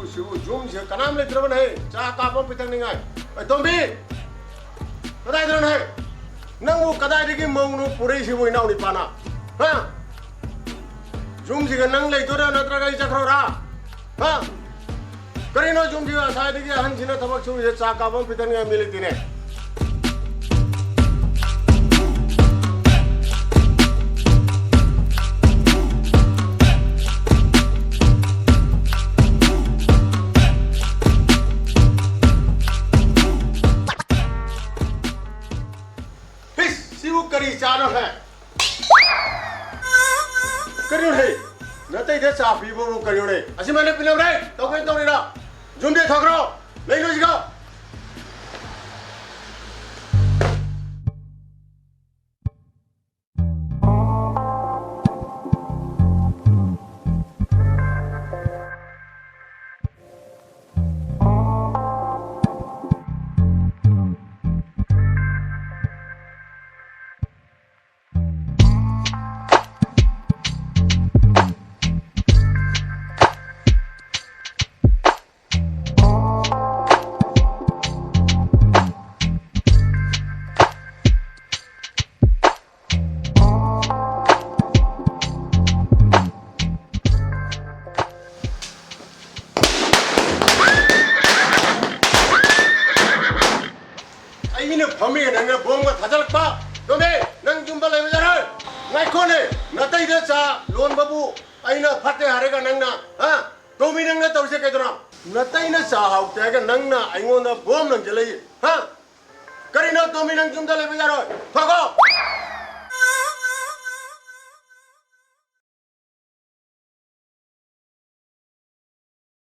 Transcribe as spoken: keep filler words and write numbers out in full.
ꯁꯤꯕꯨ ꯌꯨꯝꯁꯤꯗ ꯀꯅꯥꯝ ꯂꯩꯇ꯭ꯔꯕꯅꯦ꯫ ꯆꯥ ꯀꯥꯞꯄ ꯄꯤꯊꯛꯅꯤꯡꯉꯥꯏ꯫ ꯑꯦ, ꯇꯣꯝꯕꯤ! ꯀꯗꯥꯏꯗꯅꯣꯅꯦ? ꯅꯪꯕꯨ ꯀꯗꯥꯏꯗꯒꯤ ꯃꯧꯅꯣ ꯄꯨꯔꯛꯏꯁꯤꯕꯨ, ꯏꯅꯥꯎ ꯅꯤꯄꯥꯅ? ꯍꯥ? ꯌꯨꯝꯁꯤꯒ ꯅꯪ ꯂꯩꯗꯣꯏꯔꯥ, ꯅꯠꯇ꯭ꯔꯒ ꯑꯩ ꯆꯠꯈ꯭ꯔꯣꯔꯥ? ꯍꯥ? ꯀꯔꯤꯅꯣ ꯌꯨꯝꯁꯤꯒ ꯉꯁꯥꯏꯗꯒꯤ ꯑꯍꯟꯁꯤꯅ ꯊꯕꯛ ꯁꯨꯔꯤꯁꯦ? ꯆꯥ ꯀꯥꯞꯄ ꯄꯤꯊꯛꯅꯤꯡꯉꯥꯏ ꯃꯤ ꯂꯩꯇꯦꯅꯦ꯫ ꯏꯁ, ꯁꯤꯕꯨ ꯀꯔꯤ ꯆꯥꯅꯣ ꯍꯦ? ꯀꯔꯤꯅꯣ ꯍꯦ? ꯅꯇꯩꯗ ꯆꯥ ꯄꯤꯕꯕꯨ ꯀꯔꯤꯅꯣꯅꯦ? ꯑꯁꯤꯃꯥꯏꯅ ꯄꯤꯅꯕ꯭ꯔꯥ? ꯇꯧꯒꯦ ꯇꯧꯔꯤꯔꯥ? ꯌꯨꯝꯗꯩ ꯊꯣꯛꯈ꯭ꯔꯣ! ꯂꯩꯅꯨ ꯁꯤꯒ! ꯑꯩꯅ ꯐꯝꯃꯤ, ꯅꯪꯅ ꯕꯣꯝꯒ ꯊꯥꯖꯤꯜꯂꯛꯄ꯫ ꯇꯣꯝꯕꯤ, ꯅꯪ ꯌꯨꯝꯗ ꯂꯩꯕ ꯌꯥꯔꯣꯏ꯫ ꯉꯥꯏꯈꯣꯅꯦ, ꯅꯇꯩꯗ ꯆꯥ ꯂꯣꯟꯕꯕꯨ ꯑꯩꯅ ꯐꯠꯇꯦ ꯍꯥꯏꯔꯒ ꯅꯪꯅ, ꯍꯥ? ꯇꯣꯝꯕꯤ, ꯅꯪꯅ ꯇꯧꯔꯤꯁꯦ ꯀꯩꯗꯧꯔꯣ? ꯅꯇꯩꯅ ꯆꯥ ꯍꯥꯎꯇꯦ ꯍꯥꯏꯔꯒ ꯅꯪꯅ ꯑꯩꯉꯣꯟꯗ ꯕꯣꯝ ꯂꯪꯁꯤꯜꯂꯛꯏ, ꯍꯥ? ꯀꯔꯤꯅꯣ ꯇꯣꯝꯕꯤ, ꯅꯪ ꯌꯨꯝꯗ ꯂꯩꯕ ꯌꯥꯔꯣꯏ? ꯊꯣꯛꯈꯣ!